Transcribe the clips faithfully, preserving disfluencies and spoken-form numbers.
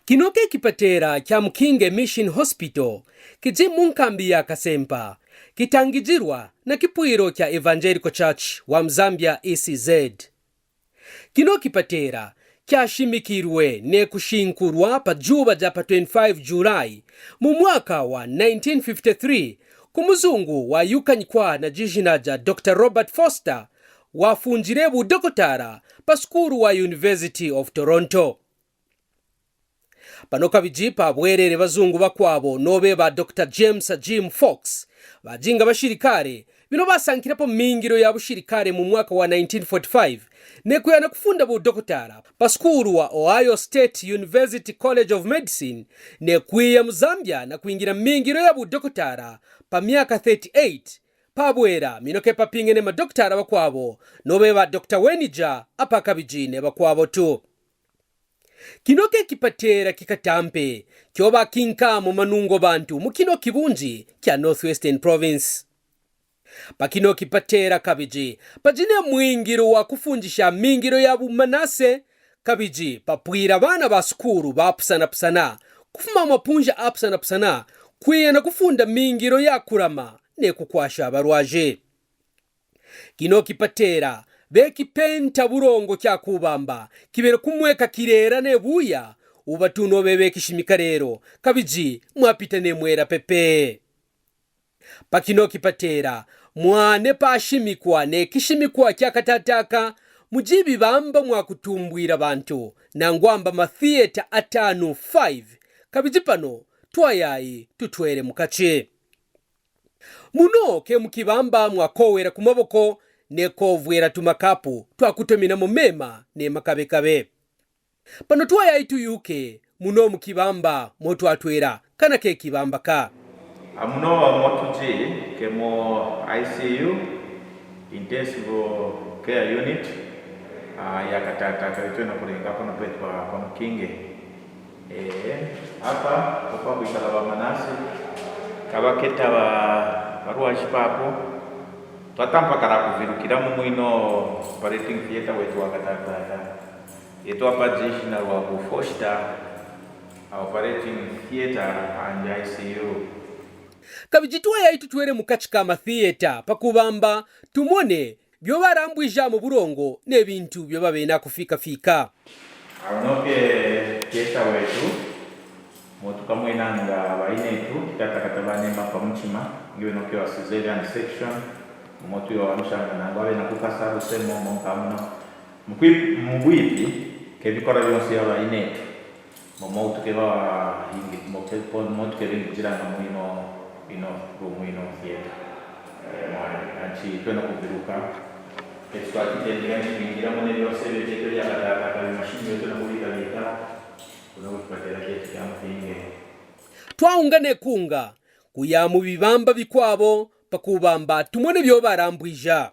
Kino ke kipatera kya Mukinge Mission Hospital kiji mu nkambi ya Kasempa, kitangijirwa na kipwiro kya Evangelical Church wa mu Zambia, E C Z. Kino kipatera kyashimikirwe ne kushinkurwa pa juba ja pa twenty-five July mu mwaka wa nineteen fifty-three ku muzungu wayukanyikwa na jijina ja Doctor Robert Foster, wafunjire budokotara pa sukuru wa University of Toronto. Pano kabiji pabwerere bazungu bakwabo nobe ba Doctor James Jim Fox, bajinga bashirikare, bino basankirapo mingiro ya bushirikare mu mwaka wa nineteen forty-five, ne kuyana kufunda budokotara pa sukuru wa Ohio State University College of Medicine, ne kwiya mu Zambia na kwingira mingiro ya budokotara pa myaka thirty-eight. Pabwera mino ke papingene madokotara bakwabo, nobe ba Doctor Wenija apa kabiji ne bakwabo tu. Kino ke kipatera kikatampe, kyoba kinka mu manungo bantu mu kino kibunji kya North Western Province. Pa kino kipatera kabiji, pajine mwingiro wa kufunjisha mingiro ya bumanase, kabiji papwira bana ba sukuru ba pusana pusana, kufuma mapunja a pusana pusana, kwiyana kufunda mingiro ya kurama ne kukwasha barwaje. Kino kipatera, be kipenta burongo kya kubamba, kibere kumweka kirera ne buya, uba tu nobe be kishimika rero, kabiji mwapita ne mwera pepe. Pa kino kipatera, mwane pashimikwa ne kishimikwa kya katataka, mujibi bamba mwakutumbwira bantu, nangwamba matheatre atanu five, kabiji pano, twayayi tutwere mukachi. Muno ke mukibamba mwakowera ku maboko, ne kovwera tumakapu twakutominamo mema ne makabekabe. Pano twayayi tuyuke muno mukibamba mo twatwera kana ke kibamba ka. Amuno wa mo tuji ke mo I C U, Intensive Care Unit, ah, ya katata ka itwena kurenga pano petwa pano kinge. Eh, apa, apa kwikala ba manasi, kabaketa ba, barwaji papo, twatampa kara kuvirukira mu mwino operating theatre wetu wa katatata. Yetu apa jishina wa ku Foster, operating theatre and I C U. Kabiji twayayi tutwere mukachi ka matheatre, pa kubamba, tumone, byo barambwija mu burongo, ne bintu byo babena kufika fika. Awo noke theatre wetu, mo tukamwenanga bayinetu, kitatakata banema pa muchima, ngiwe noke wa cesarean section, mo tuyo wa mushanga nanga, wabena kukasa rusemo, mo nkamuno. Mukwi-, mubwipi, ke bikora byonse ya bayinetu. Momo tukeba hingi, mo ke, po, mo tukebe ngijiranga mu ino, ino, mu ino theatre. Eh, mwana, anchi twena kuviruka. Esi twakitendeka nchi bingira mune byose byetu ya katata, kabi mashini yote na kubika bika. Kuna kutupatela kyetu kya mutinge. Twaunga ne kunga, kuya mu bibamba bikwabo, pa kubamba tumone byo barambwija.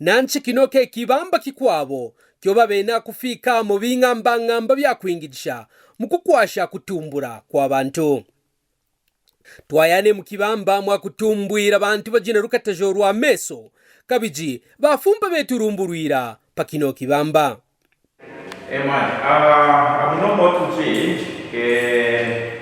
Nanchi kino ke kibamba kikwabo, kyo babena kufika mu bingambangamba bya kwingidisha mu kukwasha kutumbura kwa bantu. Twayane mu kibamba mwa kutumbwira bantu bajina rukatajo rwa meso, kabiji bafumba betu rumburwira pa kino kibamba. Emani, ah, amuno motu nchi, ke,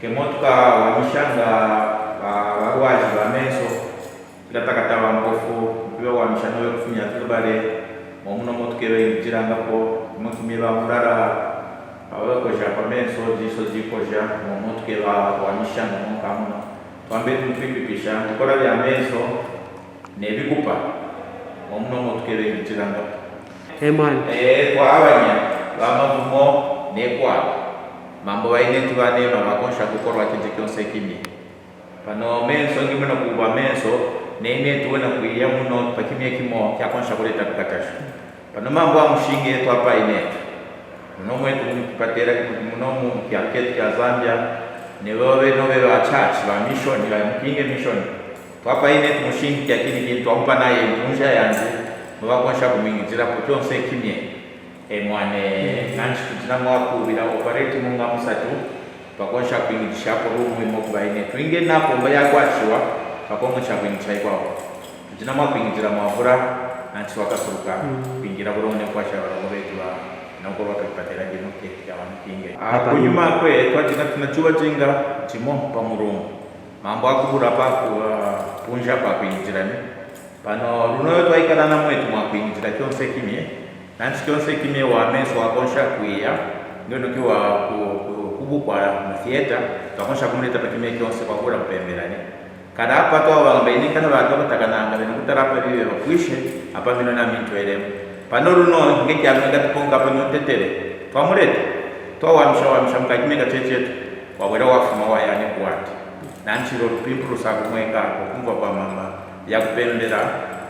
ke motu ka wamishanga, ah, warwaji ba meso, kila takata wa mpofu, kila wamishanga we kufunya tulubare, momuno motu ke we jiranga po, motu mi ba murara, ah, we koja pa meso, jiso ji koja, mo motu ke wa wamishanga mo kamuno. Twambe tumpipipisha, kora ya meso, nebikupa, momuno motu ke we jiranga po. Emani. Eh, kwa abanya, ba mavumo, ne kwa. Mambo ba inetu ba nema, ba konsha kukorwa kintu kyonse kimi. Pano menso, ngi muna kuba menso, ne inetu wena kuiya muno, pa kimye kimo, kya konsha kuleta kukatasha. Pano mambo amushinge yetu apa inetu. Muno mwetu mukipatera, muno mu kya ketu kya Zambia, ne wewe no wewe a church, ba mission, ba mukinge mission. Papa ine tumushingi kya kini kini twamupa naye ntunja yanzi, mubakonsha kumingizira po kyonse kimye. E mwane, nanchi tujina mwa kubira operate munga musatu, bakonsha kwingisha po rumu imo kuba ine. Twinge na pomba ya kwachiwa, bakonsha kwingisha ikwawo. Tujina mwa kwingisira mwa vura, nanchi wakasuruka, kwingira burone kwasha baroko betu ba. Nokorwa pa kipatela kino ke, ya wani kinge. Ah, kunyuma kwe, twatinga tuna chuwa chinga, chimo pa murungu. Mambo akubura pa ku, ah, punja pa kwinjirani. Pano, runo yo twaikana na mwetu mwa kwinjira kyonse kimye. Nansi kyonse kimye wa meso wa konsha kwiya. Ndio nuki wa ku, ku, kubukwa na theater, twa konsha kumuleta pa kimye kyonse kwa kura mpemberani. Kada apa twa wanga baini kana ba twa takananga bene kutara apa bibe bakwishe, apa mino na mintwelemu. Pano runo, nge kya mega tuponga pa nyo tetele. Twa muleta, twa wamisha, wamisha mka kimega chechetu. Wawera wafuma wa yani kuwati. Nansi ro rupimpuru sa kumweka, kukumva kwa mama, ya kupembera,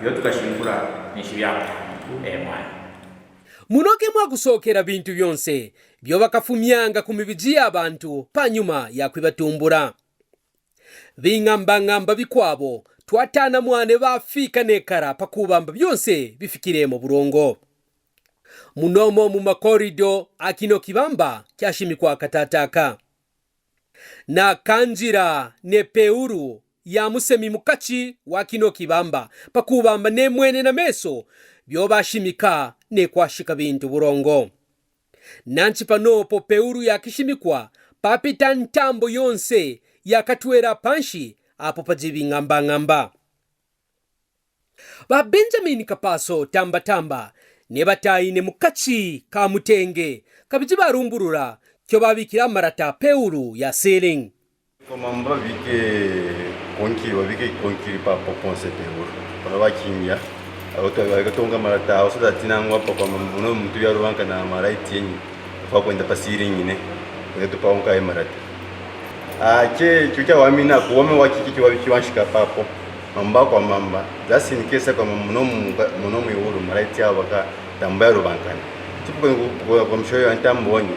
yo tukashingura, nishi yako. E mwana. Muno ke mwakusookera bintu byonse byo bakafumyanga ku mibiji y'abantu panyuma ya kwibatumbura. Bingamba-ngamba bikwabo twatana mwane bafika nekara pa kubamba byonse bifikiremo burongo. Munomo mu makorido a kino kibamba kyashimikwa katataka. Na kanjira ne peuru ya musemi mukachi wa kino kibamba, pa kubamba ne mwene na meso byo bashimika ne kwashika bintu burongo. Nansi panopo peuru ya kishimikwa, papita ntambo yonse ya katwera panshi, apo pajibi ngamba-ngamba. Ba Benjamin Kapaso tamba-tamba, ne batayi ne mukachi ka mutenge, kabiji barumburura, kyo babikira marata peuru ya ceiling. Kwa mamba bike konkiri, babike konkiri pa poponse peuru. Pano bakinya, abo tu babike tonga marata, abo sada tinangwa pa kwa mamba, no muntu yarubanka na maraiti yenyi, kwa kwenda pa ceiling ne, kwenda tupa onka e marata. Ah, che, chucha wamina, kuwame wakiki, kiwa, kiwanshika papo. Mamba kwa mamba. Just in case kwa mamba, muno mu, muno mu iwuru, maraiti yao baka, tamba yarubankana. Tipo kwa, kwa, kwa mshoyo ya ntambo wani.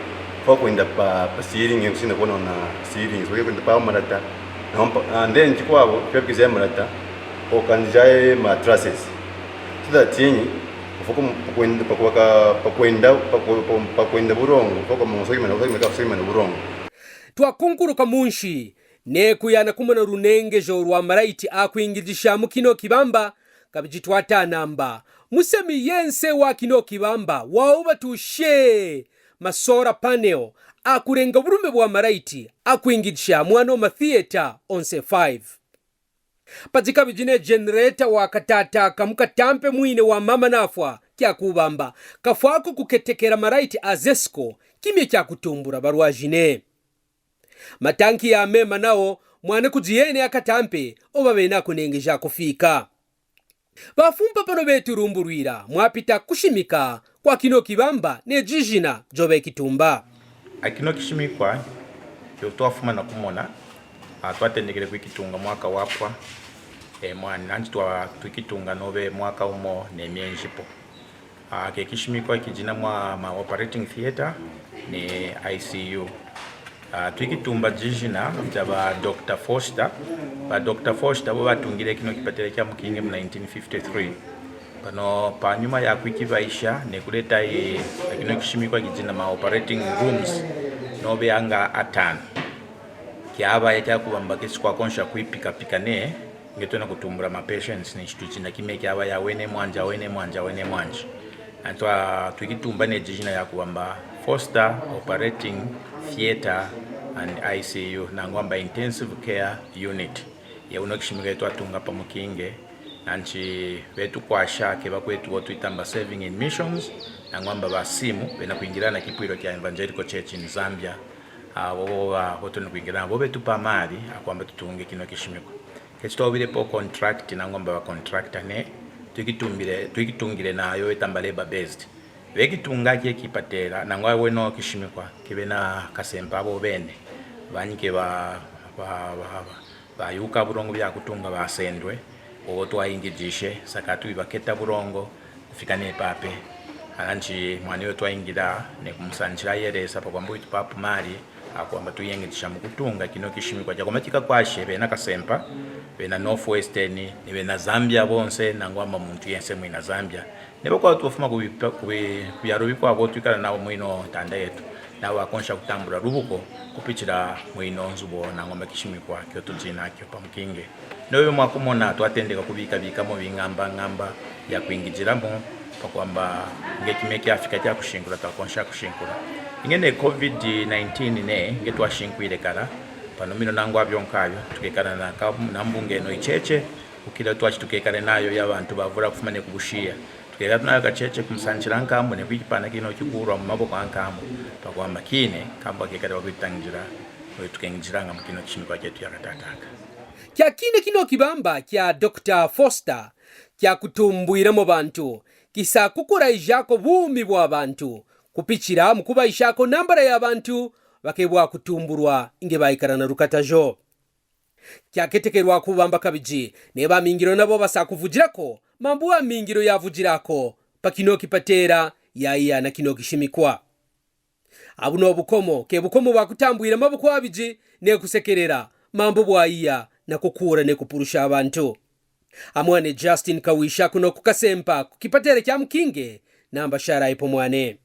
Kwa kwenda pa, pa ceiling, kusina kwa na ceiling. So, kwenda pa marata. Na mpa, and then, chiko abo, kwa kiza marata. Kwa kanjaye mattresses. So that yenyi, kwa kwa kwenda, pa kwa ka, pa kwenda, pa kwa, pa, pa kwenda burongo. Kwa kwa msoki mana, msoki mana burongo. Twakunkuruka munshi, ne kuyana kumona runengejo rwa maraiti akwingijisha mu kino kibamba, kabiji twatanamba. Musemi yense wa kino kibamba, wauba tushe, masora panel, akurenga burume bwa maraiti, akwingijisha mwana ma theater onse five. Pajika bijine generator wa katata kamu katampe mwine wa mama nafwa, kya kubamba, kafwako kuketekera maraiti a Zesco, kimye kya kutumbura barwajine. Matanki ya mema nao, mwane kujiyene akatampe, oba bena kunengeja kufika. Bafumpa pano betu rumburwira, mwapita kushimika kwa kino kibamba ne jijina jobe kitumba. Akino kishimikwa, kyo twafuma na kumona, ah, twatendekere kwikitunga mwaka wapwa, eh, mwani, nanti twa, twikitunga nobe mwaka umo ne mienjipo. Ah, ke kishimikwa kijina mwa ma operating theatre ne I C U. Ah, twikitumba jijina ja ba Doctor Foster. Ba Doctor Foster bo batungire kino kipatela kya Mukinge mu nineteen fifty-three. Pano panyuma ya kwikibaisha ne kuleta ye akino kishimikwa kijina ma operating rooms nobe anga atanu. Kyabaya kya kubamba kesi kwakonsha kwipikapika ne, nge twena kutumbura ma patients ne shitu china kime kyabaya wene mwanja, wene mwanja, wene mwanja. Antwa twikitumba ne jijina ya kubamba Foster Operating Theatre and I C U, nangwamba Intensive Care Unit. Ye uno kishimika yetu atunga pa Mukinge, nanchi betu kwasha ke bakwetu wo twitamba Saving in Missions, nangwamba ba simu, bena kwingirana kipwiro kya Evangelical Church in Zambia, ah, wo, wo, wo, wo twena kwingirana, bo betupa mali, akwamba tutunge kino kishimikwa. Kesi twawire po contract, nangwamba ba contractor ne, twikitumbire, twikitungire nayo etamba labour based. Bekitunga kye kipatela, nangwa weno kishimikwa, kibena kasempa abo bene. Banyike ba, ba, ba, ba, bayuka burongo bya kutunga basendwe, obo twayingijishe, saka tubibaketa burongo, kufika ne pape. Ananchi mwani yo twayingira, ne kumusanchira yeresa, pa kwamba witu papu mali, akwamba tuyengejisha mu kutunga kino kishimikwa, kya kwamba kika kwashe, bena kasempa, bena North Western, ni bena Zambia bonse, nangwamba muntu yense mwina Zambia. Neba kwa twafuma kubi-, kubi-, kubyaro bikwabo twikala nabo mwino ntanda yetu, nabo bakonsha kutambura rubuko kupitira mwino nzubo nangwamba kishimikwa kyo tujina kyo pa Mukinge. Nobe mwakumona twatendeka kubika bikamo bingamba ngamba ya kwingijiramo, Kwamba nge kime kyafika kyakushinkula, twakonsha kushinkula. Inge ne covid nineteen ne, nge twashinkwile kala, pano mino nangwa byonkayo, tukekala na ka-, na mbunge no icheche, ukila twachi tukekale nayo ya bantu bavura kufuma ne kubushiya. Tukekala nayo kacheche kumusanchila nkambo ne kwikipana kino kikurwa mu maboko a nkambo, pakwamba kine, nkambo akekale wakwitangijila, oyo tukengijilanga mu kino kishimikwa kyetu yakatataka. Kya kine kino kibamba kya Doctor Foster, kya kutumbwiramo bantu, kisa kukuraijako bumi bwa bantu, kupichira mu kubaishako nambara ya bantu, bakebwa kutumburwa inge baikara na rukatajo. Kyaketekerwa kubamba kabiji, neba amingiro nabo basa kuvujirako, mambu amingiro yavujirako, pa kino kipatera, yaiya na kino kishimikwa. Abu nobukomo, ke bukomo bwa kutambwira maboko abiji, ne kusekerera, mambo bwaiya, na kukura ne kupurusha abantu. Amwane Justin Kawisha kuno ku Kasempa, ku kipatera kya Mukinge, namba shara ipo mwane.